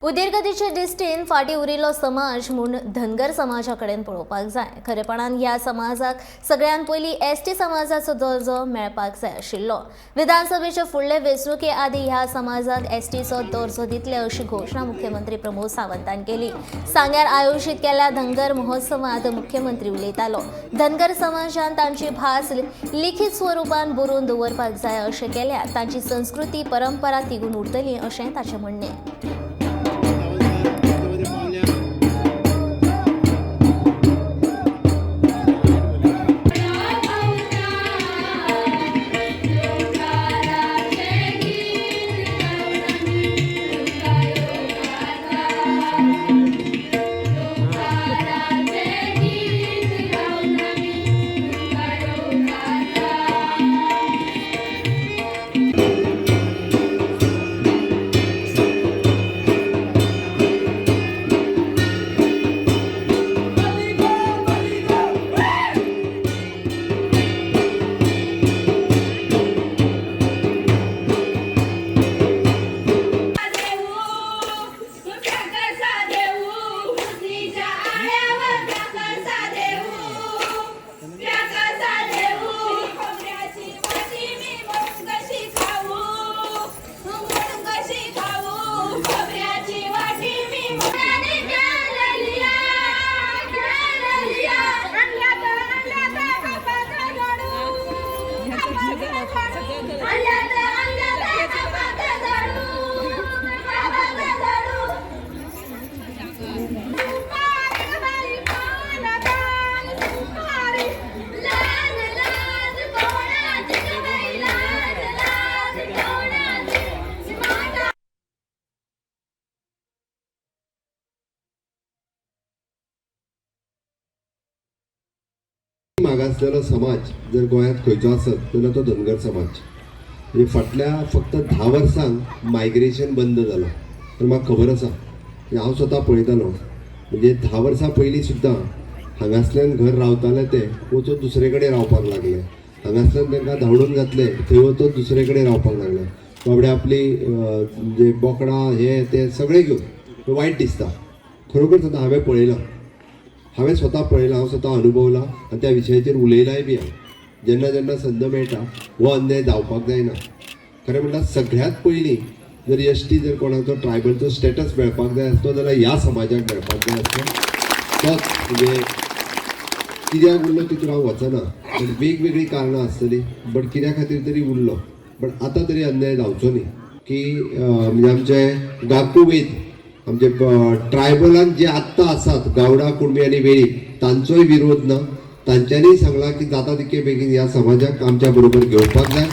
उदरगतीचे दृश्टीन फाटीं उरिल्लो समाज म्हूण धनगर समाजा कडेन पळोवपाक जाय. खरेपणान ह्या समाजाक सगळ्यान पयलीं एसटी समाजाचो दर्जो मेळपाक जाय आशिल्लो. विधानसभेचे फुडले वेंचणुके आदीं ह्या समाजाक एसटीचो दर्जो दितले अशी घोशणा मुख्यमंत्री प्रमोद सावंतान केली. सांग्यार आयोजीत केल्ल्या धनगर महोत्सवांत मुख्यमंत्री उलयतालो. धनगर समाजान तांची भास लिखीत स्वरुपान बरोवन दवरपाक जाय अशें केल्यार तांची संस्कृती परंपरा तिगून उरतली अशें ताचें म्हणणें. मागासलेलो समाज जर गोंयांत खंयचो आसत जाल्यार तो धनगर समाज. म्हणजे फाटल्या फक्त 10 वर्सांक मायग्रेशन बंद जालां. तर म्हाका खबर आसा, हांव स्वता पळयतालो. म्हणजे 10 वर्सां पयलीं सुद्दां हांगासल्यान घर रावताले ते वचून दुसरे कडेन रावपाक लागले. हांगासल्यान तांकां धांवडून घातले, थंय वचून दुसरे कडेन रावपाक लागले. बाबडे आपली म्हणजे बोकडां हे ते सगळें घेवन. वायट दिसता खरोखर. सुद्दां हांवें पळयलां, हांवें स्वता पळयलां, हांव स्वता अनुभवलां आनी त्या विशयाचेर उलयलाय बी हांव. जेन्ना जेन्ना संद मेळटा हो अन्याय जावपाक जायना. खरें म्हणल्यार सगळ्यांत पयलीं जर एस टी जर कोणाचो ट्रायबलचो स्टेटस मेळपाक जाय आसलो जाल्यार ह्या समाजाक मेळपाक जाय आसलो. तोच म्हणजे कित्याक उरलो तितून हांव वचना, पण वेगवेगळीं कारणां आसतलीं, बट कित्या खातीर तरी उरलो. बट आतां तरी अन्याय जावचो न्ही की म्हणजे आमचे गाकू वैद आमचे ट्रायबलान जे आत्तां आसात गावडा, कुणबी आनी वेळीप, तांचोय विरोध ना. तांच्यांनीय सांगलां की जाता तितके बेगीन ह्या समाजाक आमच्या बरोबर घेवपाक जाय.